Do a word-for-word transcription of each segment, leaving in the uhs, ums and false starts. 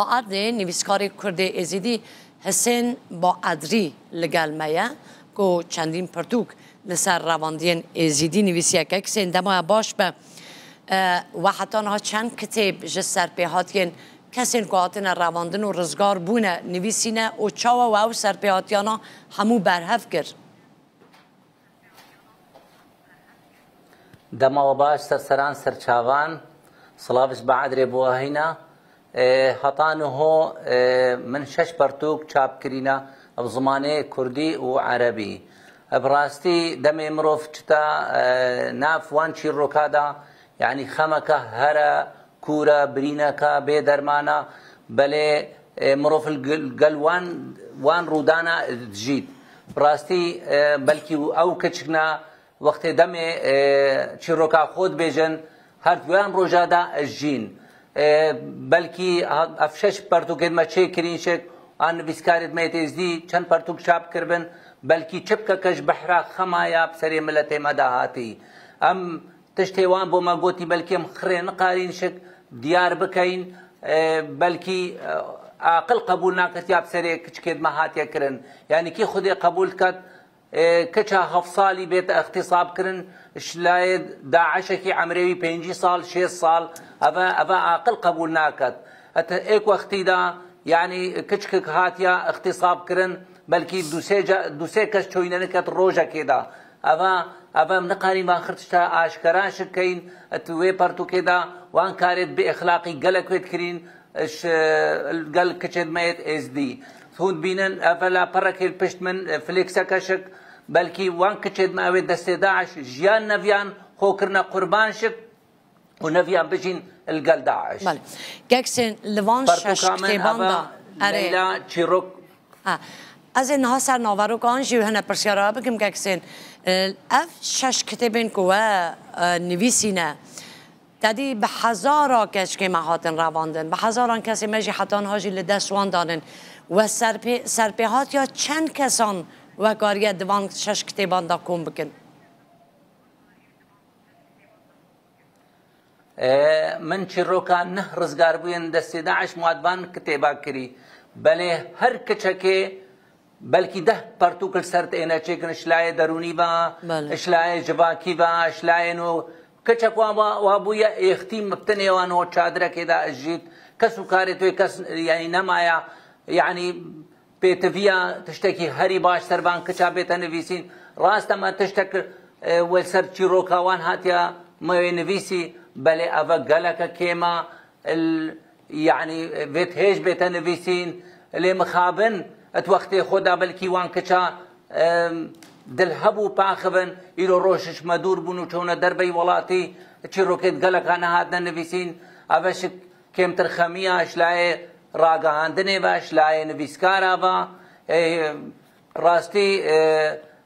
Baadê nivîskarê Kurdê Êzidî Hisên Baadrî li gel me ye, ku çendîn pirtûk li ser revandiyên Êzidî nivîsiye. Kek Hisên, dema we baş be. E, we heta niha çend kitêb ji serpêhatiyên kesên ku hatine revandin û rizgar bûne nivîsîne û çawa we ew serpêhatiyana hemû berhev kir? Dema we baş, serseran serçavan. Silav ji Baadrê bo ahîna. E, heta niho, e, min şeş pertûk çap kirîna bi zimanê kurdî û erebî. E, bi rastî demê mirov çita, e, nav wan çîroka da, yanî xemeke here kûr e, birîneke bê derman e, belê, e, mirov li gel, gel wan, wan rûdana dijît. Bi rastî, e, belkî ew kiçikna wextê demê, e, çîroka xwe dibêjin, her di wan roja de ez jîn. E, belkî ha, ev şeş pertûkê me çêkirîn şik, an nivîskarê me yê Êzdî çend pertûk çap kiribin, belkî çipkeke ji behra xema ya bi serê miletê me de hatî. Em tiştê wan bo me gotî, belkî em xirê niqarîn şik diyar bikeyin, e, belkî, e, aqil qebûl naket ya bi serê kiçikê me hatiye kirin. Yanî kî Xwedê qebûl diket, e, kiça heft salî bête îxtîsab kirin, ji layê DAIŞekî emrê wî pêncî sal, şêst sal, eve, eve aqil qebûl naket. Heta êk wextî de, yanî kiçikek hatiya îxtîsab kirin, belkî du sê ca, du sê kes çoyne niket rojekê de. Eve, eve em nikarîn van xir tişta aşkera şik keyin, et wê pertûkê de wan karê bi exlaqî gelek wê dikirîn, ji gel kiçê me yê Êzdî. Hûn dibînin, ev la perekê li pişt min, e, flêkseke şik, belkî wan kiçê me ew ê destê DAIŞ jiyan neviyan xwe kirine qurban şik û neviyan bijîn li gel DAIŞ. Belê. Kek Hisên, li van şeş Pertûka min kitêban eva de, erê. Leyla Çîrok. Ha. Ez ê niha ser naverokan jî hene pirsyara bikim, Kek Hisên. E, ev şeş kitêbên ku we, e, nivîsîne, tedî bi hezara keçkê me hatin revandin, bi hezaran kesê me jî heta niha jî li dest wan danin. We serpê-, serpêhatiya çend kesan we kariye di van şeş kitêban de kom bikin? E, min çîroka neh rizgarbûyên destê DAIŞ mat van kitêba kirî. Belê her kiçekê belkî deh pertûk li ser têne çêkin, ji layê derûnî ve, Belê. ji layê civakî ve, ji layê nû. Kiçek wan wa, wa bûye êxtî, min bi tenê wan o çadirekê de ez jît. Kes û karê tu yê kes, yanî nemaya, yanî pêtiviya tiştekî herî baş ser van kiça bête nivîsîn. Rast e, me tiştek, e, wê ser çîroka wan hatiya me wê nivîsî, belê eve geleke kêm e. Il, yanî, vê hêj bête nivîsîn, lê mixabin, et wextê xwe da belkî wan kiça, em, dil hebû paxivin, îro roj ji me dûr bûn û çûne derbey welatî, çîrokêt geleka nehatine nivîsîn. Eve şik kêmtir xemiya ji layê ragihandinê ve, ji layê nivîskara ve, e, Rastî, e,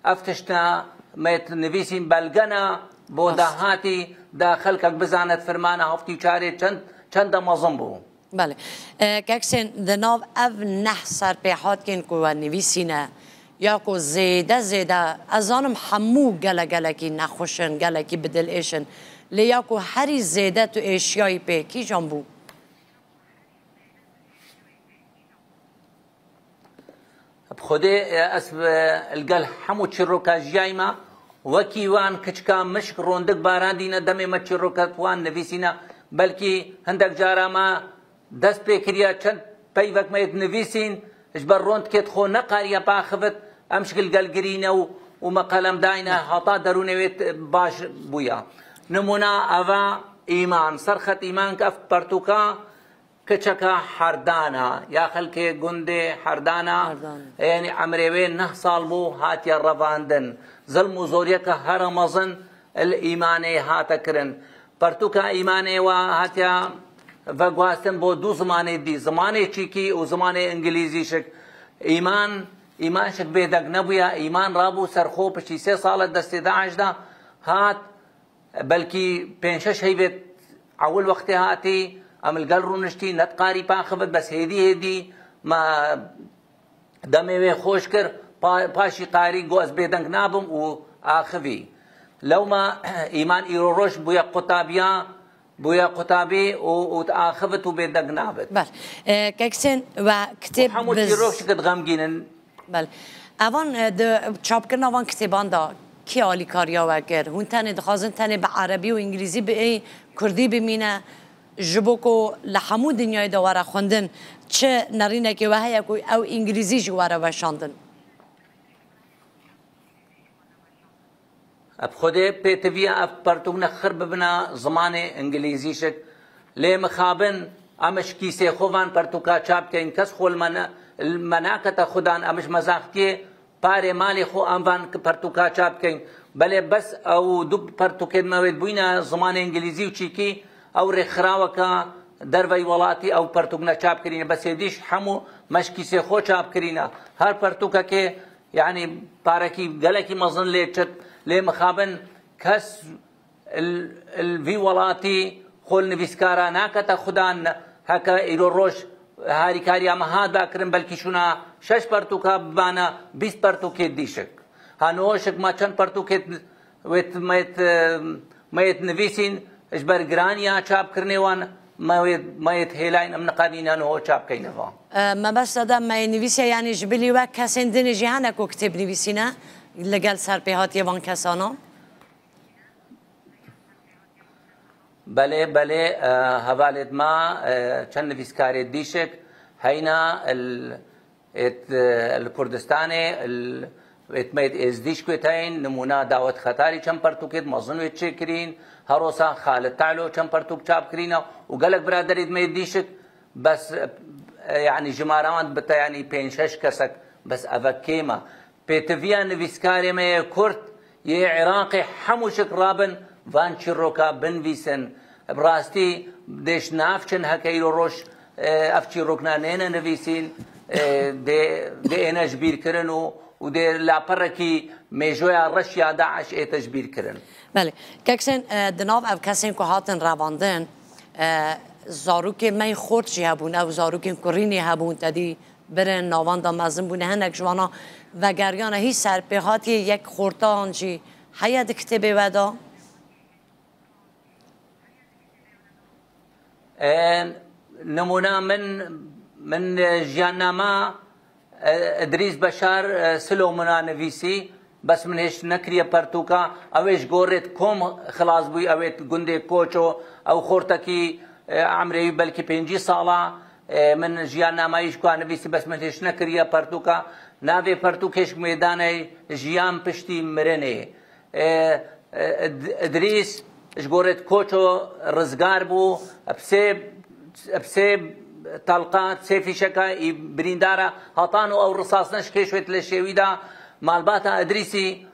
ev tişta me nivîsîn belgena bo Rast. dahatî, da xelkek bizane firmana heftî û çarê çend, çend de mezin bû. Belê. E, Kek Hisên, di nav ev neh serpêhatiyên ku we nivîsîne, ya ku zêde zêde, ez zanim hemû gele gelekî nexweş in, gelekî bi dil êş in, lê ya ku herî zêde tu êşiyayî pê, kîjan bû? Bi Xwedê, e, ez, e, li gel hemû çîroka jiyayî me, wekî wan kiçika mişk rondik barandîne, demê me çîroka wan nivîsîne, belkî hindek cara me dest pê kiriye, çend peyvek me yê dinivîsîn, ji ber rondkêt xwe neqariye paxivit, em şik li gel girîne û, û me qelem dayne, heta derûnê wê t-, baş bûye. Nimûna eva Îman, Serxet Îman, ki ev pertûka, Kiçeka Herdana, ya xelkê gundê Herdana, Herdana. Yanî emrê wê neh sal bû, hatiye revandin. Zilm û zoriyeke here mezin li Îmanê hate kirin. Pertûka Îmanê wa hatiye veguhastin bo du zimanê dî. Zimanê çîkî û zimanê îngilîzî şik. Îman, Îman şik bêdeng nebûye. Îman rabû serxwe piştî sê sale destê DAIŞ de hat. Belkî pênc şeş heyvêt ewil wextê hatî, em li gel rûniştî, nediqarî paxivit, bes hêdî hêdî me demê wê xweş kir, pa-, paşî qarî got, ez bêdeng nabim û axivî. Lewma Îman îro roj bûye qutabiya, Bûye qutabî û, û diaxivit û bêdeng nabit. Bel. E, Kek Husên we Û kitêb hemû biz- çîrokşikit xemgîn in. Bel. Evan, e, di çapkirina van kitêban de kî alîkariya we kir? Hûn tenê dixwazin tenê bi erebî û îngilîzî bi ê kurdî bimîne? Ji bo ku li hemû dinyayê de were xwendin, çi nerînekê we heye ku ew îngilîzî jî were weşandin? Bi Xwedê pêtiviya ev pertûk ne xir bibina zimanê îngilîzîşik. Lê mixabin em ji kîsê xwe van pertûka çap keyn. Kes xwe li me ne-, li me nakete xudan, em ji mezaxtiyê parê malê xwe em van pertûka çap keyn. Belê bes ew du pertûkê me wê bûyne zimanê îngilîzî û çîkî ew rêxiraweke dervey welatî ew pertûk ne çap kirîne. Bes êdîş hemû me ji kîsê xwe çap kirîne. Her pertûkekê Yanî parekî gelekî mezin lê çit, lê mixabin kes il, il vî welatî xwe li nivîskara nakete xudan, heke îro roj harîkariya me hat vekirin, belkî şûna şeş pertûka bibana bîst pertûkê dîşik. Ha nihoşik me çend pertûkê wê t-, me yê t-, me yê t-, nivîsîn, ji ber giraniya çapkirinê wan, me wê, me yê t-, hêlayîn em niqanîne niho çap keyne van. E, mebesta de me yê nivîsiye, yanî ji bilî we kesên din jî hene ku kitêb nivîsîne li gel serpêhatiyê van kesana? Belê, belê, e, hevalêt me, e, çend nivîskarê dîşik heyna, el, êt, e, li Kurdistanê, el, êt me êt êzdîş ku teyn, nimûna Dawet Xetarî çend pertûkêt mezin wê çêkirîn, herosa Xalid Talo çend pertûk çap kirîne û gelek biraderêt me êt dîşik, bes, e, yanî jimara wan dibite yanî pênc şeş kesek, bes eve kêm e. Pêtiviya nivîskarê me yê Kurd yê Iraqê hemû şik rabin van çîroka binivîsin. Bi rastî dêş navçin heke îro roj, e, ev çîrokna nêne nivîsîn, e, dê, dê êne ji bîr kirin û, û dê laperekî mêjoya reş ya DAIŞ ête ji bîr kirin. Belê. Kek Husên, e, di nav ev kesên ku hatin revandin, e, zarokê me yê xort jî hebûn, ew zarokên kurînê hebûn, te dî birin, navan de mezin bûne, hinek ji wana vegeriyane, hî serpêhatiyê yek xortan jî heye di kitêbê we de? E, nimûna min, min, e, jiyannama, e, Idrîs Beşar, e, Silo min a nivîsî, bes min hêş nekiriye pertûka. Ew ê ji gorê kom xilas bûy, ew ê gundê Koço, ew xortekî, e, emrê wî belkî pêncî sala, e, min jiyannama wî ji ku a nivîsî, bes min hêş nekiriye pertûka. Navê pertûkê ji mêdanê jiyan piştî mirinê. E, e, Id-, Idrîs ji gorê Koço rizgar bû, bi sê, bi sê telqa, sê fîşeka î birîndara hatan û ew risasne ji kêşwêt leşê wî da malbata Idrîsî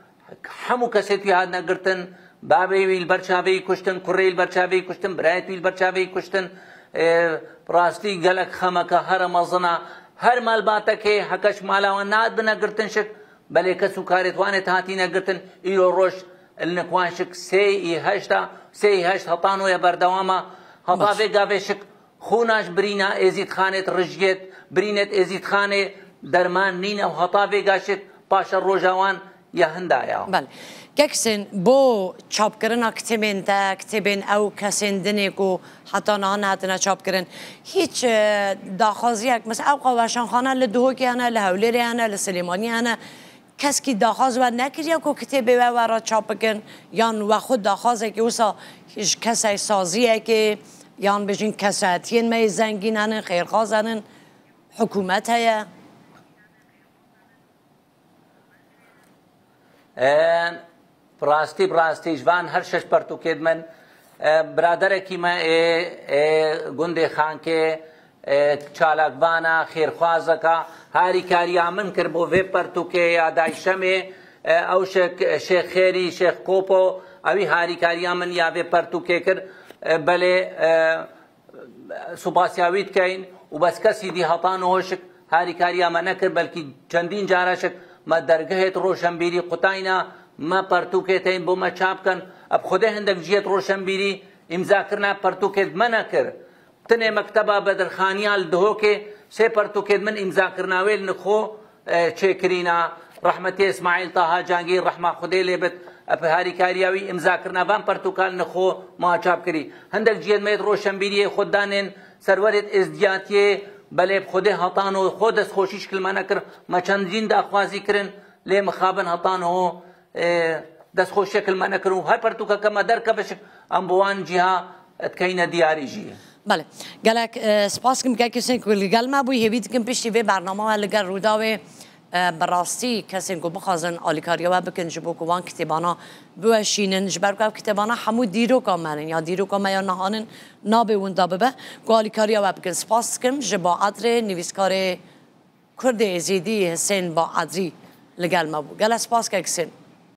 hemû kesêt wî hatine girtin, babê wî li ber çavê wî kuştin, kurê wî li ber çavê wî kuştin, birayêt wî li ber çavê wî kuştin. E, rastî gelek xemeke here mezin a. Her malbatekê heke ji mala wan nehatibine girtin şik, Belê kes û karêt wan ê hatîne girtin, îro roj li nik wan şik sê û heşt a, sê û heşt hetan û ye berdewam a. Heta Baş. vê gavê şik xûna ji birîna Êzîdxanê rijiyêt, birînêt Êzîdxanê derman nîne û heta vê ga şik paşeroja wan ya hinda ya. Belê. Kek Husên, bo çapkirina kitêbên te, kitêbên ew kesên dinê ku heta niha nehatine çapkirin, hîç, e, daxwaziyek, mesela ew qeweşanxane li Duhokê hene, li Hewlêrê hene, li Silêmaniyê hene, keskî daxwaz we nekiriye ku kitêbê we were çap bikin, yan we xwe daxwazekê wisa ji kesek saziyekê, yan bijîn kesetiyên me yê zengîn henin, xêrxaz henin, hikûmet heye? E, bi rastî, bi rastî ji van her şeş pertûkêd min, e, biraderekî me ê, ê gundê Xankê, e, çalakvana, xêrxwazeka, harîkariya min kir bo vê pertûkê ya Dayşemê, e, ew şek, Şêx Xêrî, Şêx Kopo, ewî harîkariya min ya vê pertûkê kir, e, belê, e, Supasiya wî dikeyn û bes kesî dî heta niho şik harîkariya me nekir, belkî çendîn cara şik me dergehêt roşenbîrî qutayna, me pertûkê tên bo me çap ken. Ev xwedê hindek cihêt roşenbîrî îmzakirina pertûkêt me nekir. Tinê mekteba Bedirxaniya li Dihokê sê pertûkêt min îmzakirina wê li nixo, e, çêkirîna. Rehmetî Îsmaîl Taha Cangîr, rehma Xwedê lê bit, Ev harîkariya wî îmzakirina van pertûkan li xwe ma çap kirî. Hindek cihên me yê roşenbîriyê xwe danên serwerêt êzdiyatiyê, belê bi Xwedê hatan û xwe destxweşî şikil me nekir. Me çendîn daxwazî kirin, lê mixabin hatan ho, e, destxweşiya kil me nekir û her pertûkeke me derkeve şik, em bi wan cîha dikeyne diyarî jî. Belê. Gelek, e, spas kim kek kesên ku li gel me bû, hêvî dikim piştî vê bername we li gel Rûdawê, e, bi rastî kesên ku bixwazin alîkariya we bikin ji bo ku van kitêbana biweşînin, ji ber ku ev kitêbana hemû dîroka me in, ya dîroka me ya nihanin nabe winda bibe, ku alîkariya we bikin. Spas dikim ji Baadrê, nivîskarê Kurdê Êzîdî Hisên Baadrî li gel me bû. Gelek spas kek Hisên.